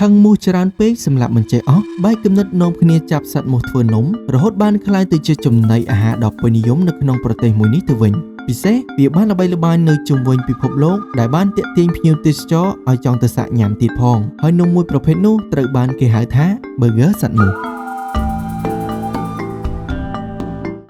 ខឹងមូសច្រើនពេកសម្លាប់មិនចេះអស់បែកគំនិតនាំគ្នាចាប់សត្វមូសធ្វើនំរហូតបានក្លាយទៅជាចំណីអាហារដ៏ពេញនិយមនៅក្នុងប្រទេសមួយនេះទៅវិញពិសេសវាបានល្បីល្បាញនៅជុំវិញពិភពលោកដែលបានទាក់ទាញភ្ញៀវទេសចរឲ្យចង់ទៅសាកញ៉ាំទៀតផងហើយនំមួយប្រភេទនោះត្រូវបានគេហៅថា Burger សត្វមូស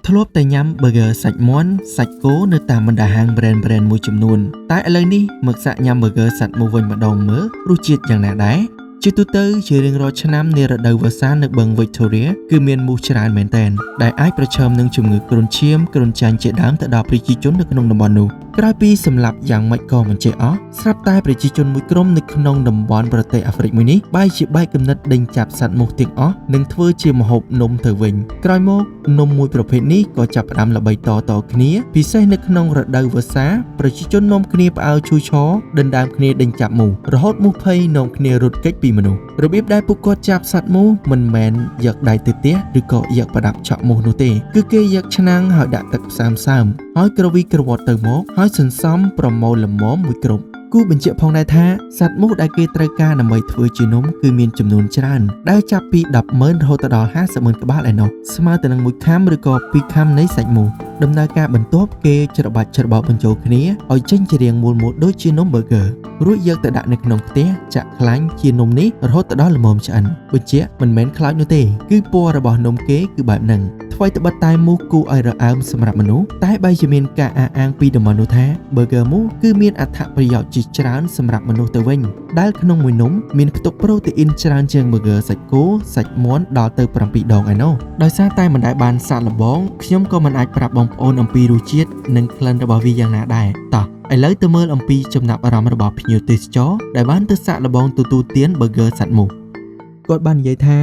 ធ្លាប់តែញ៉ាំ Burger សាច់មាន់សាច់គោនៅតាមបណ្ដាហាង brand មួយចំនួនតែឥឡូវនេះមកសាកញ៉ាំ Burger សត្វមូសវិញម្ដងមើលរសជាតិយ៉ាងណាដែរជាទូទៅជារៀងរាល់ឆ្នាំនារដូវវស្សានៅបឹង Victoria គឺមានមូសច្រើនមែនទែនដែលអាចប្រឈមនឹងជំងឺគ្រុនឈាមគ្រុនចាញ់ជាដើមទៅដល់ប្រជាជននៅក្នុងតំបន់នោះក្រោយពីសម្លាប់យ៉ាងម៉េចក៏មិនចេះអស់ស្រាប់តែប្រជាជនមួយក្រុមនៅក្នុងតំបន់ប្រទេសអាហ្វ្រិកមួយនេះបែរជាបែកគំនិតដេញចាប់សត្វមូសទាំងអស់និងធ្វើជាម្ហូបនំទៅវិញក្រោយមកនំមួយប្រភេទនេះក៏ចាប់ផ្ដើមល្បីតៗគ្នាពិសេសនៅក្នុងរដូវវស្សាប្រជាជននាំគ្នាផ្អើលឈូឆរដណ្ដើមគ្នាដេញចាប់មូសរហូតមូសភ័យនាំគ្នារត់គេចពីមនុស្សរបៀបដែលពួកគាត់ចាប់សត្វមូសមិនមែនយកដៃទៅទះឬក៏យកប្រដាប់ឆក់មូសនោះទេគឺគេយកឆ្នាំងហើយដាក់ទឹកផ្សើមសើមហើយក្រវីក្រវត្តទៅមកហើយសន្សំប្រមូលល្មមមួយគ្រប់គូបញ្ជាក់ផងដែរថាសត្វមូសដែលគេត្រូវការដើម្បីធ្វើជានំគឺមានចំនួនច្រើនដែលចាប់ពី100000រហូតដល់500,000ក្បាលឯណោះស្មើទៅនឹងមួយខាំឬក៏ពីរខាំនៃសាច់មូសដំណើរការបន្ទាប់គេច្របាច់ច្របល់បញ្ចូលគ្នាឲ្យចេញជារាងមូលៗដូចជានំ burger រួចយកទៅដាក់នៅក្នុងខ្ទះចាក់ខ្លាញ់ជានំនេះរហូតដល់ល្មមឆ្អិនបញ្ជាក់មិនមែនខ្លោចនោះទេគឺពណ៌របស់នំគេគឺបែបហ្នឹងថ្វីត្បិតតែមូសគួរឲ្យរអើមសម្រាប់មនុស្សតែបែរជាមានការអះអាងពីតំបន់នោះថា Burger មូសគឺមានអត្ថប្រយោជន៍ជាច្រើនសម្រាប់មនុស្សទៅវិញដែលក្នុងមួយនំមានផ្ទុកប្រូតេអ៊ីនច្រើនជាង Burger សាច់គោសាច់មាន់ដល់ទៅ7ដងឯណោះដោយសារតែមិនដែលបានសាកល្បងខ្ញុំក៏មិនអាចប្រាប់បងប្អូនអំពីរសជាតិនិងក្លិនរបស់វាយ៉ាងណាដែរតោះឥឡូវទៅមើលអំពីចំណាប់អារម្មណ៍របស់ភ្ញៀវទេសចរដែលបានទៅសាកល្បងទទួលទាន Burger សត្វមូសគាត់បាននិយាយថា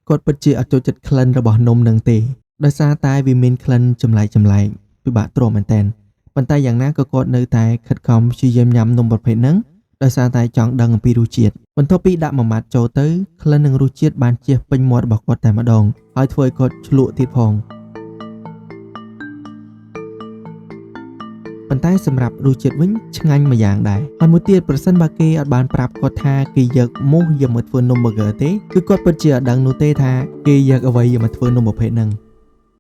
គាត់ពិតជាអត់ចូលចិត្តក្លិនរបស់នំនឹងទេដោយសារតែវាមានក្លិនចម្លែកចម្លែកពិបាកទ្រាំមែនតើប៉ុន្តែយ៉ាងណាក៏គាត់នៅតែខិតខំព្យាយាមញ៉ាំនំប្រភេទហ្នឹងដោយសារតែចង់ដឹងអំពីរសជាតិបន្ទាប់ពីដាក់មួយម៉ាត់ចូលទៅក្លិននិងរសជាតិបានជះពេញមាត់របស់គាត់តែម្ដងហើយធ្វើឲ្យគាត់ឆ្លក់ទៀតផងប៉ុន្តែសម្រាប់រសជាតិវិញឆ្ងាញ់មួយយ៉ាងដែរហើយមួយទៀតប្រសិនបើគេអត់បានប្រាប់គាត់ថាគេយកមូសយកមកធ្វើនំ burger ទេគឺគាត់ពិតជាអត់ដឹងនោះទេថាគេយកអ្វីយកមកធ្វើនំប្រភេទហ្នឹង។